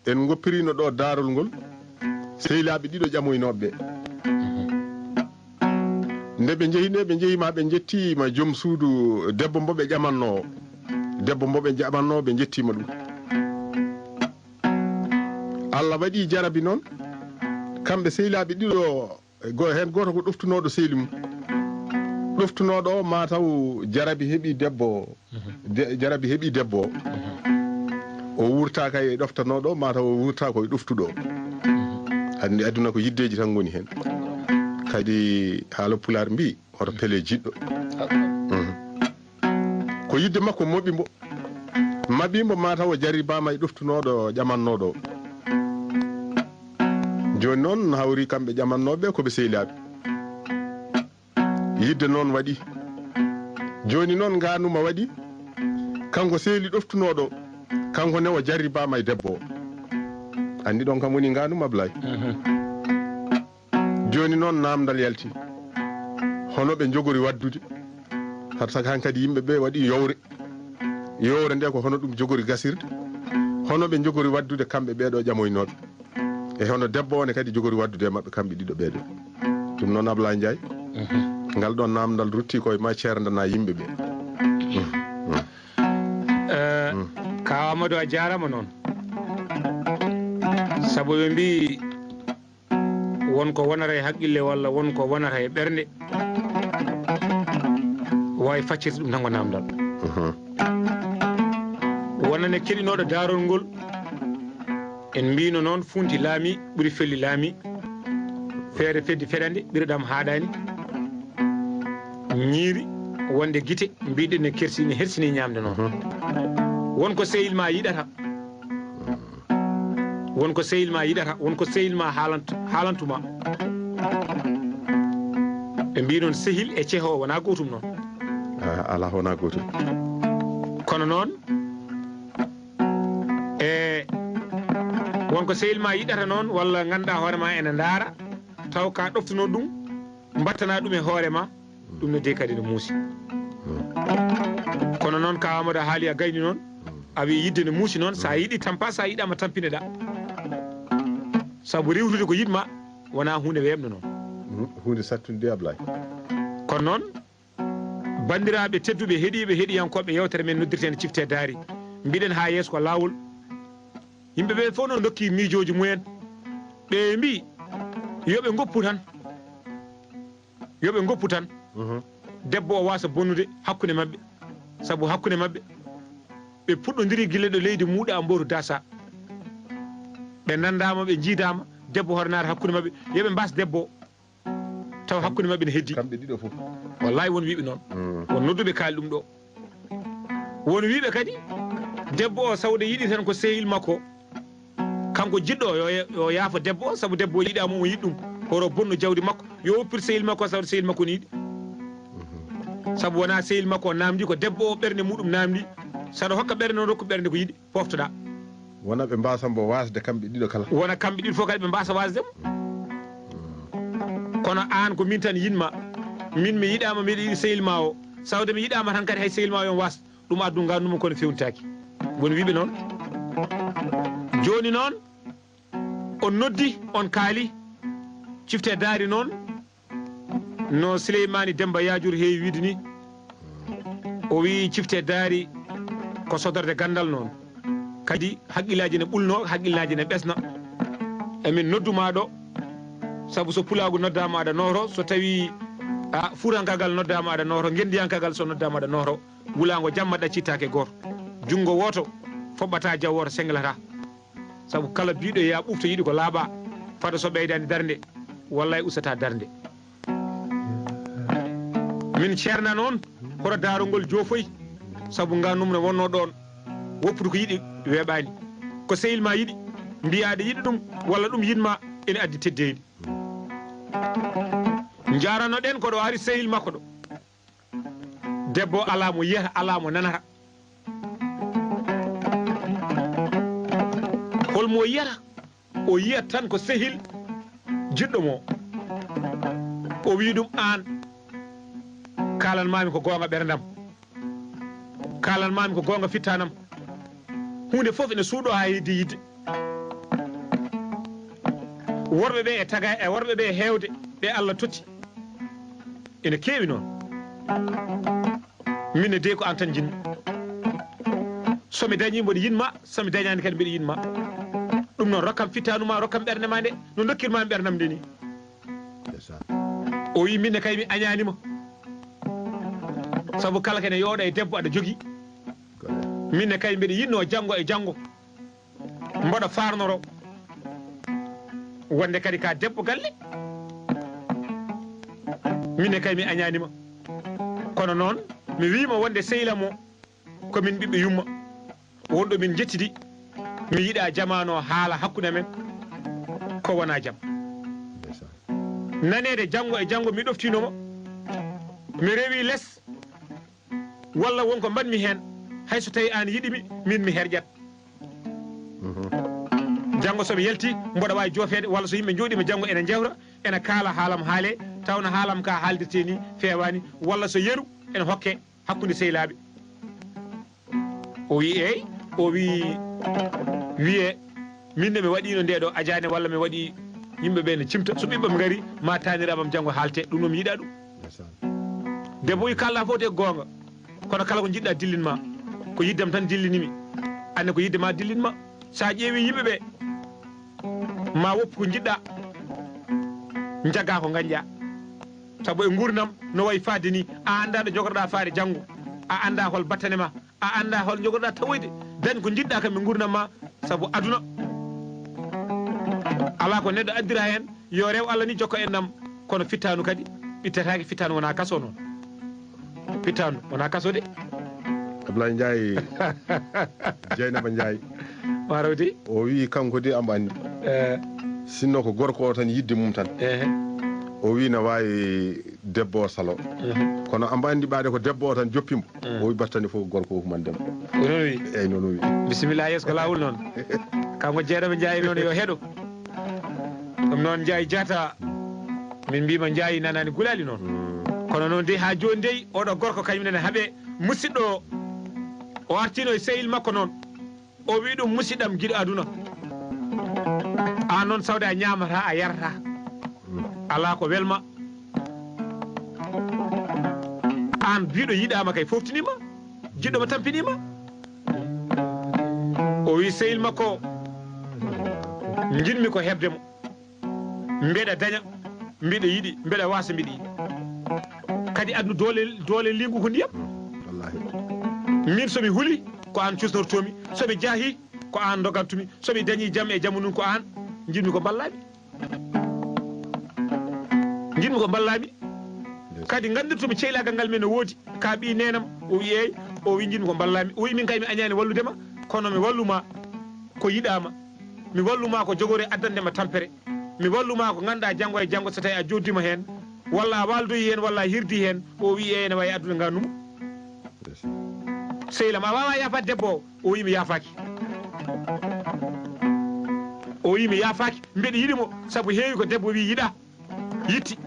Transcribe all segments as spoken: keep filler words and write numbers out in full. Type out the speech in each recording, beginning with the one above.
en ngoppirino ɗo daarol ngol, sehilaaɓe ɗiɗo ƴamoynooɓe ɓe. Nde ɓe njehi, nde ɓe njehi ma ɓe njettiima joom suudu debbo mbo ɓe ƴamannoo, debbo mbo ɓe ƴamannoo, ɓe njettiima ɗum. Allah waɗi jarabi noon, kamɓe sehilaaɓe ɗiɗo, go-, heen gooto ko ɗoftunooɗo sehil mum. Ɗoftunooɗo o, maa taw jarabi heɓi debbo o. De-, jarabi heɓi debbo o. O wurtaaka e ɗoftanooɗo o, maa taw o wurtaako e ɗoftuɗo o. Anndi aduna ko yiddeeji tan ngoni heen. Kadi haala Pulaar mbii, hoto pele jiɗɗo. Mhm. Ko yidde makko moɓi mbo. Maɓi mbo maa taw o jarribaama e ɗoftunooɗo ƴamannooɗo o. Jooni noon hawri kamɓe ƴamannooɓe ko ɓe sehilaaɓe. Yidde noon waɗi. Jooni noon ngaanuma waɗi. Kanko sehil ɗoftunooɗo, kanko ne o jarribaama e debbo o. Anndi ɗoon kam woni ngaanuma, Ablaye. Mhm. Jooni noon naamndal yalti. Hono ɓe njogori waɗdude. Par ce que hankadi yimɓe ɓe waɗi yowre. Yowre nde ko hono ɗum jogori gasirde. Hono ɓe njogori waɗdude kamɓe ɓeeɗo ƴamoynooɓe. E hono debbo o ne kadi jogori waɗdude e maɓɓe kamɓe ɗiɗo ɓeeɗo. Ɗum noon Ablaye Ndiaye. Mhm. Ngal ɗoon naamndal rutti koye ma ceerndana yimɓe ɓe. Mhm. Mhm. Eh, Ka Amadou a jaaraama noon. Sabu ɓe mbii won ko wonata e haqqille walla won ko wonata e ɓernde, waawi faccirde ɗum tan ko naamndal. Mhm. Wonande keɗinooɗo daarol ngol, en mbiino noon fuunti laami ɓuri felli laami, feere feddi feɗande ɓiruɗam haaɗaani, ñiiri wonde gite mbiɗen ne kersi, ne hersini ñaamde noon. Mhm. Won ko sehil ma yiɗata, won ko sehil ma yiɗata, won ko sehil ma haalant-, haalantuma. Ɓe mbii noon sehil e ceho wonaa gootum noon. Ah, alaa, wonaa gootum. Kono noon, e won ko sehil ma yiɗata noon, walla ngannduɗaa hoore ma ene ndaara, taw ka ɗoftuno ɗum, mbattana ɗum e hoore ma, ɗum ne de kadi no muusi. Kono noon ka Amadou a haali a gayni noon, a wi yidde no muusi noon, sa yiɗi tampa, sa yiɗama tampineɗa. Sabu rewrude ko yiɗma, wona hunde weeɓnde noon. Mm, hunde sattude de, Ablaye. Kono noon, banndiraaɓe tedduɓe, heɗiiɓe, heɗiyankooɓe yewtere men noddirteende Cifte Daari, mbiɗen haa yeeso ko laawol. Yimɓe ɓe fof noon ndokki miijooji mumen. Ɓe mbi, yo ɓe ngoppu tan. Yo ɓe ngoppu tan. Mhm. Debbo o waasa bonnude hakkunde maɓɓe. Sabu hakkunde maɓɓe, ɓe puɗɗondiri gila ɗo leydi muuɗa mboru dasa. Ɓe nanndaama, ɓe njiidaama, debbo hoto naar hakkunde maɓɓe. Yo ɓe mbaas debbo o. Taw hakkunde maɓɓe ne heddi. Kamɓe ɗiɗo fof. Wallahi won wiiɓe noon. Mm. Won nodduɓe kaali ɗum ɗo. Won wiiɓe kadi, debbo o sawde yiɗi tan ko sehil makko. Kanko jiɗɗo o, yo, yo yaafo debbo o, sabu debbo o yiɗaama, omo yiɗi ɗum. Horo bonno jawdi makko. Yo woppir sehil makko, sawde sehil makko ne yiɗi. Mhm. Sabu wona sehil makko o naamndi, ko debbo o ɓernde muɗum naamndi. Saɗa hokka ɓernde noon, rokku ɓernde ko yiɗi, poftoɗa. Wona ɓe mbasa mbo wasde kamɓe ɗiɗo kala. Wona kamɓe ɗiɗo fof kadi ɓe mbasa wasde mo. Kono aan ko min tan yiɗma. Min mi yiɗaama, miɗa yiɗi sehil ma o. Sawde mi yiɗaama tan kadi hay sehil ma o yo was. Ɗum addu nganndu mum kono fewntaaki. Woni wiiɓe noon. Jooni noon, on noddi, on kaali. Cifte daari noon. No Sileymaani Demmba Yaajuur heewi wiide ni, o wiyi cifte daari ko sodorde ganndal noon. Kadi haqqillaaji ne ɓulno, haqqillaaji ne ɓesna. Emin noddu maa ɗo, sabu so pulaagu noddaama aɗa nooto, so tawii, a, fuutankaagal noddaama aɗa nooto, ngenndiyankaagal so noddaama aɗa nooto, wulaango jamma ɗaccittaake gooto. Junngo wooto foɓɓataa, jawwooto sennglata. Sabu kala biiɗo ya ɓufto yiɗi ko laaɓa, fada so ɓeydaani darnde, wallay ustata darnde. Min ceerna noon, hoto daarol ngol joofoy, sabu nganndum ne wonnoo ɗoon, woppude ko yiɗi weeɓaani. Ko sehil ma yiɗi, mbiya aɗa yiɗi ɗum, walla ɗum yiɗma, ene addi teddeendi. Njaarano ɗen ko ɗo ari sehil makko ɗo. Debbo alaa mo yiyata, alaa mo nanata. Hol mo yiyata? O yiyat tan ko sehil jiɗɗo mo. O wiyi ɗum, aan, kaalan maami ko goonga ɓerndam. Kaalan maami ko goonga fittanam. Huunde fof ene suuɗo haa heddi yidde. Worɓe ɓe e taga e worɓe ɓe e heewde ɓe Allah totti ina keewi noon. Min ne dey ko aan tan njiɗmi. So mi dañii mboɗo yiɗ ma, so mi dañaani kadi mbiɗo yiɗ ma. Ɗum noon rokkam fittaandu ma, rokkam ɓernde ma nde no ndokkir ma ɓerndam nde ni. O wi min ne kay mi añaani ma. Sabu kala kene yooɗa e debbo aɗa jogii. Min ne kay mbiɗo yiɗnoo janngo e janngo mboɗo faarnoro wonde kadi ka debbo galle. Min ne kay mi añaani ma. Kono noon mi wiima wonde sehil am o ko min ɓiɓɓe yumma. Wonɗo min njettidi mi yiɗa jamaano haala hakkunde men ko wona jam. Naneede janngo e janngo mi ɗoftiino ma. Mi rewi les walla won ko mbaɗmi heen, hay so tawii aan yiɗi mi, miin mi herƴat. Janngo so mi yalti mboɗo waawi joofeede walla so yimɓe njooɗiima janngo ene njewta ene kaala haalam haale tawno haalam ka haaldirtee ni feewaani walla so yeru ene hokke hakkunde sehilaaɓe. O wi eey, o wi wiye min de mi waɗiino nde ɗo ajaane walla mi waɗi yimɓe ɓe ne cimta so ɓiɓɓam ngari ma taaniraamam janngo haalte ɗum noon mi yiɗa ɗum. Debbo wi kalla fof de goonga kono kala ko jiɗɗa dillin ma ko yiddam tan dillinimi. Anne ko yidde ma dillin ma sa ƴeewi yimɓe ɓe ma woppu ko jiɗɗa jagga ko gañƴa. Sabu e nguurndam no wayi faade ni a annda ɗo jogorɗa faade janngo a annda hol battane ma. A annda hol jogorɗa tawoyde dañ ko jiɗɗa kam e nguurndam ma. Sabu aduna ala ko neɗɗo addira heen yo rew Allah ni jokka en ɗam. Kono fittaandu kadi ɓittataake fittaandu wona kaso noon. Fittaandu wona kaso de. Ablaye Ndiaye. Dieynaba Ndiaye. Marodi. O wi kanko de amba anndi. Eh. Sinno ko gorko o tan yidde mum tan. Eh. O wi na wawi debbo o salo. Mhm. Kono amba anndi ɓaade ko debbo o tan joppimo. Mm. O wi battane fof gorko o human dem. Ko noon wi. Eyyi noon wi. Bisimilla yeeso ko laawol noon. Kanko jeeɗo ɓe jaayi noon yo heɗo. Ɗum noon Njaay Jaata min mbima Njaay nanani gulaali noon. Kono noon dey haa jooni dey oɗo gorko kañum nene haaɓe musidɗo o o artino e sehil makko noon. O wi ɗum musidɗam giɗo aduna. An noon sawde a ñamata a yarata. Ala ko welma. An biɗo yiɗama kay foftinima. Jiɗɗo ma tampinima. O wi sehil makko jiɗmi ko heɓde mo. Mbeɗa daña mbiɗa yiɗi mbeɗa wasa mbiɗa yiɗi. Kadi aduna doole doole lingu ko ndiyam. Min somi huli ko an cusnortomi somi jaahi ko an dogantumi somi dañi jam e jamanun ko an. Jiɗmi ko mballami. Jiɗmi ko mballami. Kadi gandirtumi ceylagal ngal men no woodi. Ka ɓi nenam. O wi eyi. O wi jiɗmi ko mballami o wi min kay mi añani walludema. Kono mi walluma ko yiɗama. Mi walluma ko jogori addandema tampere. Mi walluma ko ganduɗa janngo e janngo so tawi a joddima hen walla a waldoyi hen walla a hirdi hen. O wi e ene wawi addude gandumo. Sehil am a wawa yafade debbo o. O wi mi yafaki. O wi mi yafaki mbeɗa yiɗimo. Saabu heewi ko debbo wi yiɗa. Yitti.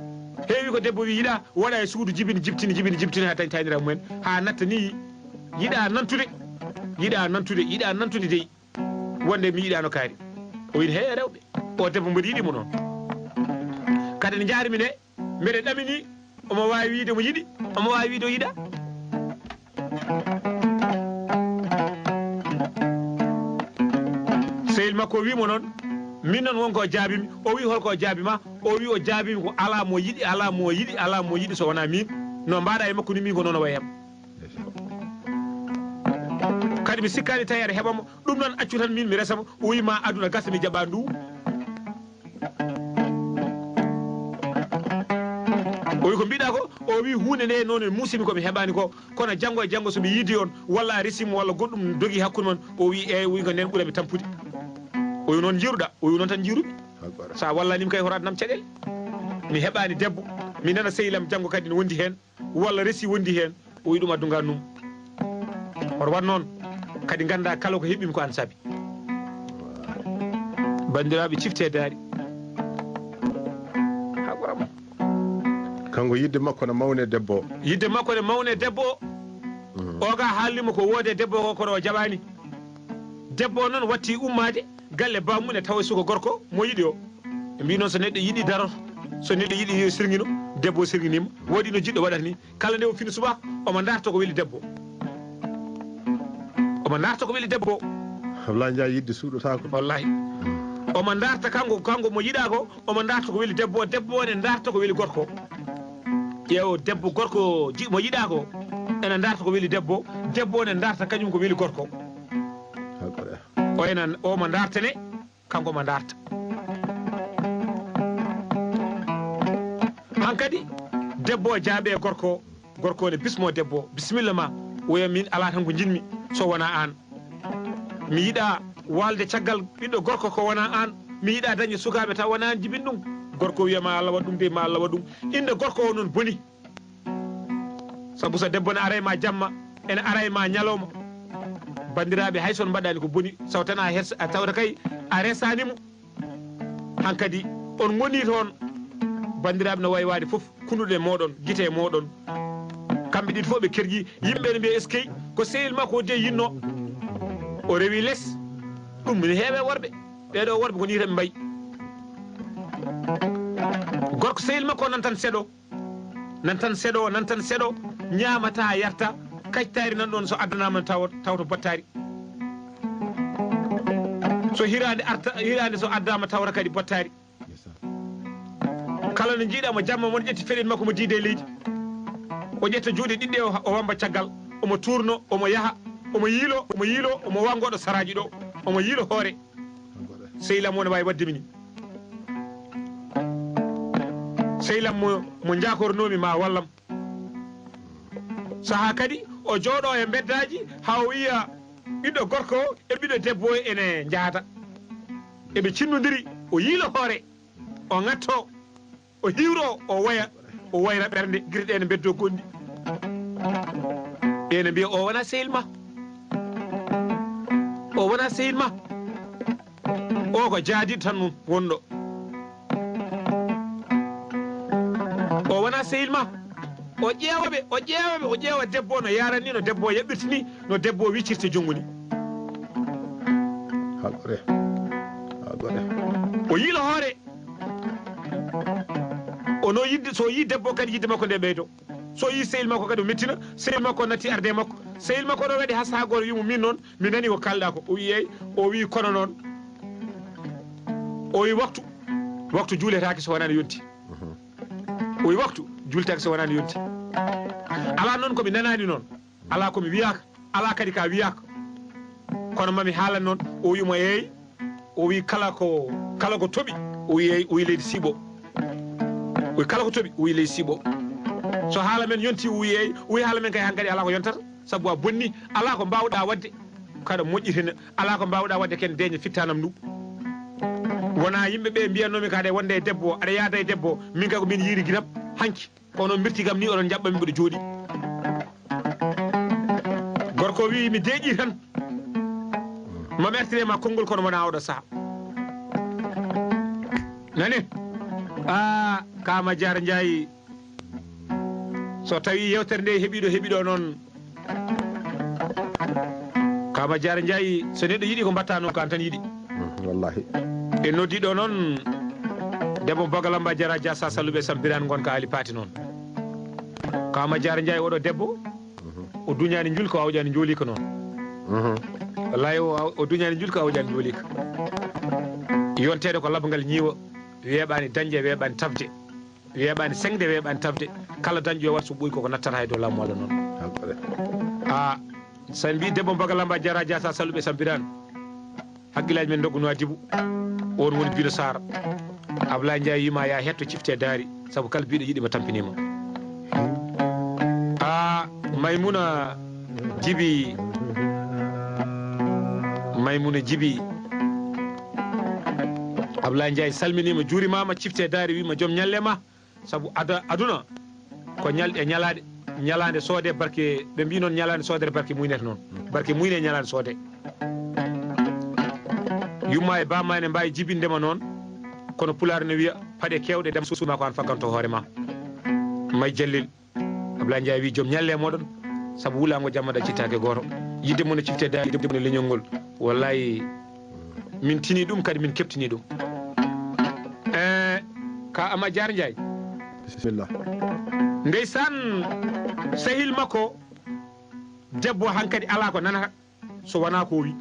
Heewi ko debbo wi yiɗa waɗa e suudu jibini jibtini jibini jibtini ha dañi taynira mumen ha natta ni. Yiɗa nantude. Yiɗa nantude yiɗa nantude dey. Wonde mi yiɗano kaari. O wiɗi he rewɓe. O debbo mboɗo yiɗimo noon. Kadi ne jaarimi nde mbeɗa ɗamini. Omo wawi wiide mo yiɗi. Omo wawi wiide o yiɗa. Sehil makko o wimo noon. Min noon wonko o jaabimi o wi holko o jaabima. O wi o jaabimi ko ala mo yiɗi ala mo yiɗi ala mo yiɗi so wona min. No mbaɗa e makko ni min ko noon o wayi hem. Kadi mi sikkani tawi aɗa heɓamo. Ɗum noon accu tan min mi resamo. O wi ma aduna gasa mi jaɓa ndu. O wi ko mbiɗa ko. O wi hunde nde noon e musimi komi heɓani ko. Kono janngo e janngo somi yiidi on walla a resimo walla goɗɗum dogi hakkude mon. O wi eyi o wi ko nden ɓurami tampude. O wi noon jiruɗa o wi noon tan jiruɗa. Sa wallanimi kay horaɗa nam caɗele. Mi heɓani debbo mi nana sehilam janngo kadi ne wondi hen. Walla resi wondi heen o wi ɗum addu ngannum. Hoto waɗ noon kadi ngannda kala ko heɓimi ko an saabi. Banndiraaɓe cifte daari. Ha gorama. Kanko yidde makko no mawne debbo o. Yidde makko ne mawne debbo o. Oga haalnimo ko woode debbo o kono o jaɓani. Debbo o noon watti ummaade galle bamum ne tawa suka gorko mo yiɗi o. Ɓe mbii noon, so neɗɗo yiɗi daroto, so neɗɗo yiɗi yo sirŋino, debbo o sirŋiniima. Waɗi no jiɗɗo waɗata ni. Kala nde o fini subaka, omo ndaarta ko weli debbo. Omo ndaarta ko weli debbo. Ablaye Ndiaye, yidde suuɗotaako. Wallahi. Omo ndaarta kanko, kanko mo yiɗaa ko, omo ndaarta ko weli debbo, debbo o ne ndaarta ko weli gorko. Ƴeewo debbo, gorko ji-, mo yiɗaa ko, ene ndaarta ko weli debbo, debbo o ne ndaarta kañum ko weli gorko. Hakkunde. O ena, o mo ndaartane, kanko mo ndaarta. Hankadi, debbo o jaaɓe gorko, gorko o ne bismo debbo o, "Bisimilla ma." Oya, "Min alaa tan ko njiɗmi so wonaa aan. Mi yiɗaa waalde caggal ɓiɗɗo gorko ko wonaa aan. Mi yiɗaa dañde sukaaɓe taw wonaa aan jibini ɗum." Gorko o wiya, "Ma Allah waɗ ɗum de, ma Allah waɗ ɗum." Innde gorko o noon boni. Sabu so debbo ne ara e ma jamma, ene ara e ma ñalawma. Banndiraaɓe, hay so on mbaɗaani ko boni, so tawata a hes-, a tawata kay a resaani mo. Hankadi on ngoni toon, banndiraaɓe, no wayi waade fof, kunduɗe mooɗon, gite mooɗon. Kamɓe ɗiɗi fof ɓe kerƴi, yimɓe ne mbiya, "Eskey, ko sehil makko o de yinnoo." O rewi les. Ɗum ne heewe worɓe. Ɓeeɗo worɓe ko nii tan ɓe mbayi. Gorko sehil makko o nan tan seeɗo. Nan tan seeɗo, nan tan seeɗo, ñaamata, yarta, kactaari nan ɗoon so addanaama taw-, tawta bottaari. So hiraande arta, hiraande so addaama tawta kadi bottaari. Kala no njiiɗa mo jamma, mo ƴetti feɗen makko mo diida e leydi. O ƴetta juuɗe ɗiɗɗe o, o wamba caggal, omo tuurno, omo yaha, omo yiilo, omo yiilo, omo wangoɗo saraaji ɗo, omo yiilo hoore. Sehil am o ne waawi waɗde mi ni. Sehil am mo, mo njaakornoomi ma wallam. Sahaa kadi o jooɗo e mbeddaaji haa o wiya ɓiɗɗo gorko e ɓiɗɗo debbo o ene njahata. Eɓe cinnondiri, o yiila hoore, o ŋatto, o hiwro, o woya, o woyra ɓernde, gite ɗe ne mbeddo gonɗi. Ɓe ne mbiya o wona sehil ma. O wona sehil ma. O ko jaadiiɗo tan wonɗo. O wona sehil ma. O ƴeewa ɓe, o ƴeewa ɓe, o ƴeewa debbo o no yaarani, no debbo o yaɓɓirta ni, no debbo o wiccirta junngo ni. Haa gore. Haa gore. O yiila hoore. O no yidde, so yii debbo kadi yidde makko nde ɓeydo. So yii sehil makko kadi o mettina, sehil makko natti arde e makko. Sehil makko ɗo waɗi haa sahaa gooto wii mo, "Min noon, mi nani ko kaalɗa ko." O wii, "Eey." O wii, "Kono noon," o wii, "waktu, waktu juuletaake so wonaa ne yonti." O wii, "Waktu juuletaake so wonaa ne yonti." Alaa noon ko mi nanaani noon. Alaa ko mi wiyaaka. Alaa kadi ka wiyaaka. Kono mami haalan noon. O wii mo, "Eey." O wii, "Kala ko, kala ko toɓi," o wii, "Eey," o wii, "Leydi siiɓo." O wii, "Kala ko toɓi," o wii, "Leydi siiɓo." So haala men yonti, o wii, "Eey," o wii, "Haala men kay hankadi alaa ko yontata, sabu a bonni, alaa ko mbaawɗaa waɗde, kaɗa moƴƴitene, alaa ko mbaawɗaa waɗde ken deeña fittanam ndu. Wonaa yimɓe ɓe mbiyannoomi ka aɗa wonde e debbo, aɗa yaada e debbo, min kay ko min yiiri gitam hanki." Kono mbirti kam ni oɗon njaɓɓa mi mboɗo jooɗi. Gorko o wii, "Mi deeƴi tan. Ma mi artire ma konngol kono wona oɗo saha." Nani? Ah, Kama Diarra Ndiaye. So tawi yewtere nde heɓiɗo, heɓiɗo noon. Kama Diarra Ndiaye, so neɗɗo yiɗi ko mbatta noon ko an tan yiɗi. Mm, wallahi. En noddiɗo noon, debbo Bagalamba Diarra Dia sa Salluɓe Sam Birane gonka Ali Pati noon. Kama Diarra Ndiaye oɗo debbo, o duñaani njulka, o awƴaani njoolika noon. Mhm. Wallahi o, o duñaani njulka, o awƴaani njoolika. Yonteede ko labngal ñiiwa, weeɓaani dañde, weeɓaani tafde. Weeɓaani seŋde, weeɓaani tafde. Kala dañƴo yo waɗ so ɓooyi koko nattata hay dow laamu Allah noon. Hakkunde. A, so en mbii debbo Bagalamba Diarra Dia sa Salluɓe Sam Birane. Hakkillaaji men ndogguno Adibu. On woni Bilo Sarr. Ablaye Ndiaye wiima ya hetto cifte daari, sabu kala biiɗo yiɗi ma tampinima. A, Maymuna Jibi. Maymuna Jibi. Ablaye Ndiaye salminima, juurimama, cifte daari, wiima joom ñalle ma. Sabu ada-, aduna ko ñalɗe, ñalaaɗe, ñalaande soode barke, ɓe mbii noon ñalaande soodere barke muynete noon. Barke muyne ñalaande soode. Yumma e bamma ene mbaawi jibindema noon, kono pulaar ne wiya, "Paɗe keewɗe dem suusu ma ko aan fagganto hoore ma." May Jallel, Ablaye Ndiaye wii, "Joom ñalle e mooɗon, sabu wulaango jamma ɗa cittaake gooto. Yidde mon e cifte daari, yidde mon e leñol ngol. Wallahi, min tini ɗum, kadi min keptini ɗum." Eh, ka Ama Jaar Njaay. Bisimilla. Ndeysaan, sehil makko debbo hankadi alaa ko nanata so wonaa ko o wi.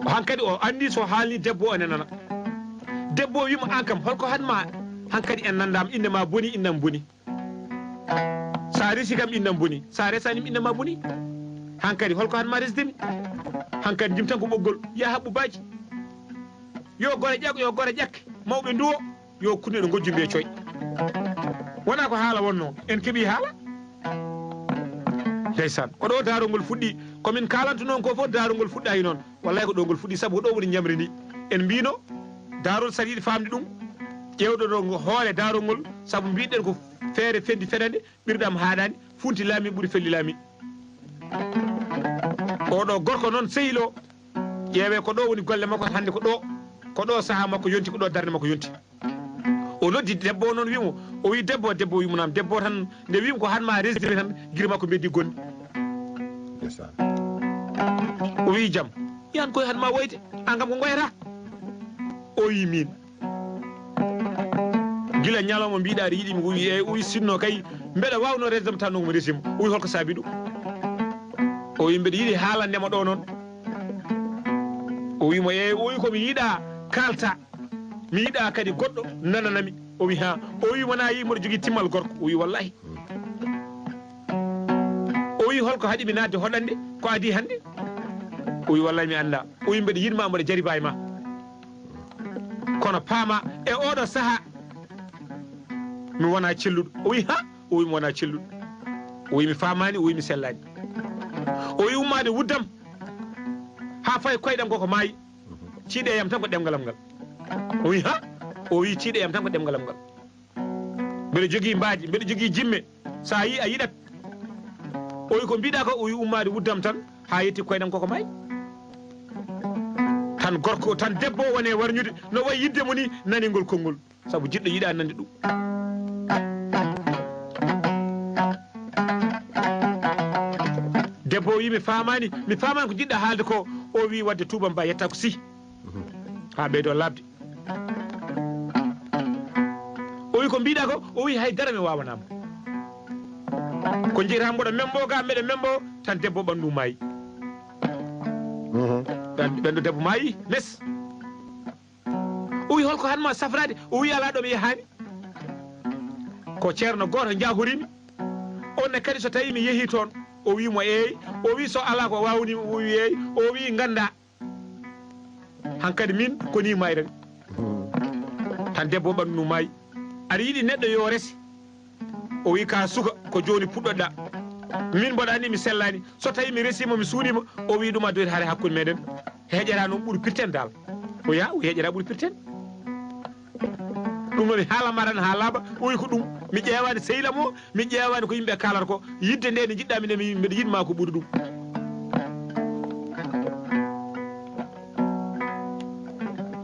Hankadi o anndi so haalni debbo o ene nana. Debbo o wi mo, "Aan kam, holko haɗ ma hankadi en nanndaama, innde ma boni, innde am boni. Sa resi kam, innde am boni. Sa resaani mi, innde ma boni. Hankadi holko haɗ ma resde mi? Hankadi jim tan ko ɓoggol. Yaa haɓɓu baaji. Yo gore ƴak, yo gore ƴakke. Mawɓe nduwo. Yo kunneɗo ngojju mbiye coy." Wonaa ko haala wonno. En keɓi haala. Ndeysaan. Ko ɗo daarol ngol fuɗɗi. Ko min kaalantu noon ko fof daarol ngol fuɗɗaaki noon. Wallay ko ɗo ngol fuɗɗi, sabu ko ɗo woni ñamri ndi. En mbino daarol saɗa yiɗi faamde ɗum. Ƴeewɗo ɗo hoore daarol ngol, sabu mbiɗen ko feere fendi fenande, ɓirdam haaɗaani, funti laami ɓuri felli laami. Oɗo gorko noon sehil o, ƴeewe ko ɗo woni golle makko hannde, ko ɗo, ko ɗo sahaa makko yonti, ko ɗo darnde makko yonti. O noddi debbo o noon, wimo, o wi, "Debbo, debbo," wimo, "Naam." Debbo tan nde wimo ko haɗ ma resde mi tan, giri makko beddi gonɗi. Ndeysaan. O wi, "Jam, yan koye haɗ ma woyde, an kam ko ngoyata?" O wi, "Min." Gila ñalawma mbiɗa aɗa yiɗi mi, o wi, "Eey." O wi, "Sinno kay mbeɗa waawno resde mo tan, no mi resi mo." O wi, "Holko saabi ɗum?" O wi, "Mbeɗa yiɗi haalande ma ɗo noon." O wi mo, "Eey." O wi, "Ko mi yiɗa kaalta, mi yiɗa kadi goɗɗo nanana mi." O wi, "Ha." O wi, "Wona yi mboɗo jogii timmal gorko?" O wi, "Wallahi." O wi, "Holko haɗi mi naatde hoɗande ko adii hannde?" O wi, "Wallahi mi annda." O wi, "Mbeɗa yiɗ ma, mboɗo jariba e ma. Kono paama e oɗo saha, mi wona celluɗo." O wi, "Ha?" O wi, "Mi wona celluɗo." O wi, "Mi faamaani." O wi, "Mi sellaani." O wi, "Ummaade wuddam haa fayi koyɗam koko maayi. Tiiɗe yam tan ko ɗemngal am ngal." O wi, "Ha?" O wi, "Tiiɗe yam tan ko ɗemngal am ngal. Mbeɗa jogii mbaaji, mbeɗa jogii jimme. Sa yi a yiɗat." O wi, "Ko mbiɗa ko?" O wi, "Ummaade wuddam tan haa yetti koyɗam koko maayi." Tan gorko, tan debbo o woni e warñude, no wayi yidde mo ni, nani ngol konngol. Sabu jiɗɗo yiɗa nande ɗum. Debbo o wi, "Mi faamaani, mi faamaani ko jiɗɗa haalde ko." O wi, "Wadde tuubam ba yetta ko si." Haa ɓeydo labde. O wi, "Ko mbiɗa ko?" O wi, "Hay dara mi waawanaama." Ko njeyta mboɗo membo ga, mbeɗa membo, tan debbo ɓanndu maayi. Mhm. Ɓen-, ɓenɗo debbo maayi, mes. O wi, "Holko haɗ ma safraade?" O wi, "Alaa ɗo mi yahaani. Ko ceerno gooto njahorimi. On ne kadi so tawi mi yehi toon." O wi mo, "Eey." O wi, "So alaa ko waawni?" O wi, "Eey." O wi, "Ngannda." Hankadi min ko ni mayran. Tan debbo ɓannu maayi. Aɗa yiɗi neɗɗo yo resi? O wi, "Ka suka, ko jooni puɗɗoɗa. Min mboɗa anndi mi sellaani. So tawi mi resimo, mi suuɗimo." O wi, "Ɗum addoyta hare hakkunde meɗen. Heƴata noon ɓuri pirten dal." O yaa, o heƴata ɓuri pirten. Ɗum noon mi haala ma tan haa laaɓa, o wi ko ɗum. Mi ƴeewaani sehil am o, mi ƴeewaani ko yimɓe kaalata ko. Yidde nde nde njiɗɗa mi nde mi, mbeɗa yiɗ ma ko ɓuri ɗum.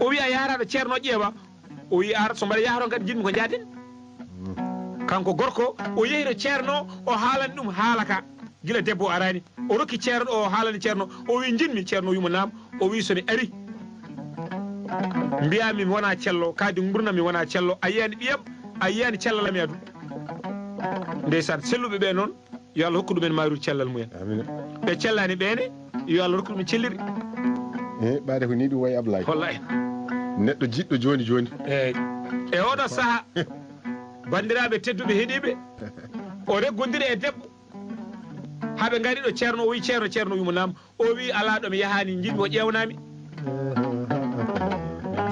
O wi, "A yahata ɗo ceerno ƴeewa?" O wi, "Ar, so mbaɗa yaha toon kadi njiɗmi ko njaaden." Kanko gorko, o yehi to ceerno, o haalani ɗum haala ka. Gila debbo o araani. O rokki ceerno, o haalani ceerno. O wi, "Njiɗmi." Ceerno wi mo, "Naam." O wi, "So mi ari, mbiya mi wona cello, kadi ngurna mi wona cello. A yiyani ɓiyam, a yiyani cellal am e aduna." Ndeysaan, selluɓe ɓe noon, yo Allah hokku ɗumen maaruuji cellal mumen. Amiin. Ɓe cellaani ɓeene, yo Allah rokku ɗumen celliri. Eh, ɓaade ko ni ɗum wayi Ablaye. Wallahi. Neɗɗo jiɗɗo jooni jooni. Eey. E oɗo saha, banndiraaɓe tedduɓe heɗiiɓe, o reggondiri e debbo. Haa ɓe ngari ɗo ceerno, o wi, "Ceerno, ceerno," wi mo, "Naam." O wi, "Alaa ɗo mi yahaani, njiɗmi o ƴeewnaa mi."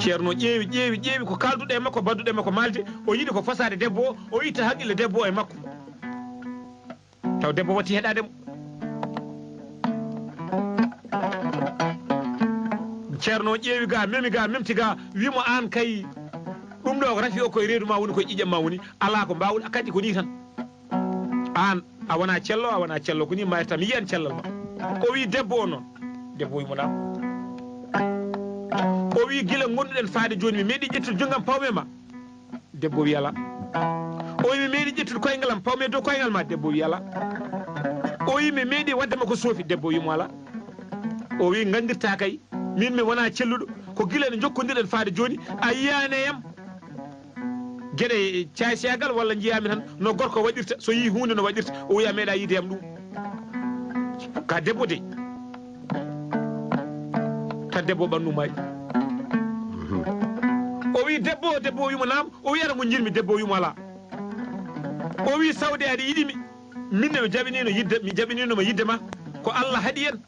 Ceerno ƴeewi, ƴeewi, ƴeewi ko kaalduɗo e makko, badduɗo e makko maalde. O yiɗi ko fasaade debbo o, o itta haqqille debbo o e makko. Taw debbo watti heɗaade mo. Ceerno ƴeewi ga, memi ga, memti ga, wi mo, "Aan kay, ɗum ɗo ko rafi o koye reedu ma woni, koye ƴiƴam ma woni. Alaa ko mbaawɗa, kadi ko ni tan." Aan, a wona cello, a wona cello, ko ni mayrta, mi yiyan cellal ma. O wi debbo o noon. Debbo wi mo naam. O wi gila ngonduɗen faade jooni, mi meeɗi ƴettude junngam pawme ma. Debbo wi alaa. O wi mi meeɗi ƴettude koyngal am, pawme dow koyngal ma. Debbo wi alaa. O wi mi meeɗi wadde ma ko soofi. Debbo wi mo alaa. O wi nganndirta kay, min mi wona celluɗo. ko gila no njokkondirɗen faade jooni, a yiyaani e am geɗe caaysiyagal walla njiyaami tan no gorko waɗirta, so yii huunde no waɗirta, o wiya meeɗa yiide am ɗum. Ka debbo de, tan debbo ɓannu maayi. O wi debbo, debbo o wimo naam, o wi ara mo njirmi, debbo o wimo ala. O wi sawde aɗa yiɗi mi, min ne mi jaɓinino yidde, mi jaɓinino ma yidde ma, ko Allah haɗi en.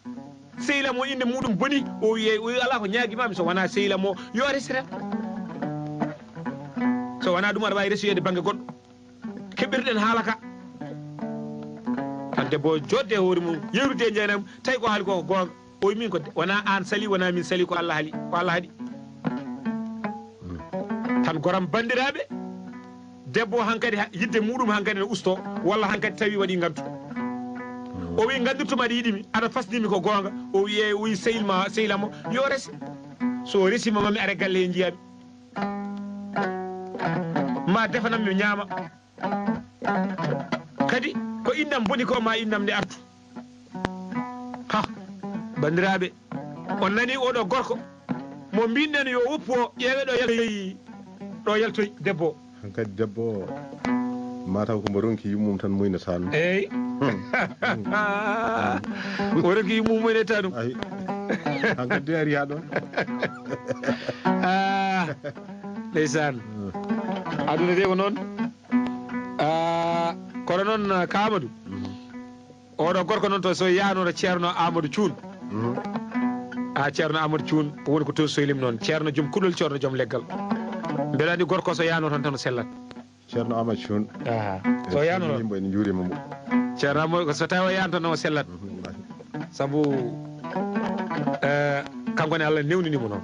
Sehil am o innde muɗum boni, o wi, o wi ala ko ñaagi ma mi so wona sehil am o yo a resi tan. So wona ɗum aɗa wawi resoyede bangge goɗɗo. Keɓɓirɗen haala ka. Tan debbo o jodde e hoore mum, yewrude e njaynam, tawi ko haali ko ko goonga. O wi min ko de-, wona an sali, wona min sali, ko Allah haali, ko Allah haɗi. Tan goram bandiraɓe, debbo o hankadi ha-, yidde muɗum hankadi ne usto, walla hankadi tawi waɗi ngantu. O wi nganndirtuma aɗa yiɗi mi, aɗa fasni mi ko goonga. O wi e, o wi sehil ma, sehil am o, yo rese. So o resima ma mi ara galle he njiyami. Ma defanam mi ñaama. Kadi ko innam boni ko ma innam nde artu. Ha, banndiraaɓe, on nani oɗo gorko mo mbinɗen yo woppu o, ƴeewe ɗo yaltoyi, ɗo yaltoyi debbo o. Hankadi debbo o, mataw ko mbo ronki yummum tan muynata ɗum. Eyi. O ronki yummum muynata ɗum. Ayi. Hankadi de ari ha ɗon. Ah, ndeysaan. Aduna de ko noon. Ah, kono noon, ah, Ka Amadou. Oɗo gorko noon to so yaano to Ceerno Amadou Cuun. A Ceerno Amadou Cuun woni ko to Soylim noon. Ceerno joom kuɗol, Ceerno joom leggal. Mbeɗa anndi gorko so yaano toon tan o sellat. Ceerno Amadou Cuun. Aha. So yaano toon. Yimɓe ene njuurima mo. Ceerno Amadou, so tawi o yaano tan o sellat. Sabu, eh, kanko ne Allah newnini mo noon.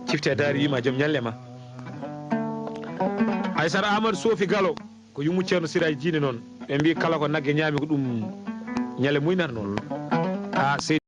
Cifte daari wima joom ñalle ma. Aysara Amadou Sofi Galo. Ko yummu Ceerno Siraaji Jiine noon. Ɓe mbi kala ko nagge ñaami ko ɗum ñale muynata noon. A seydi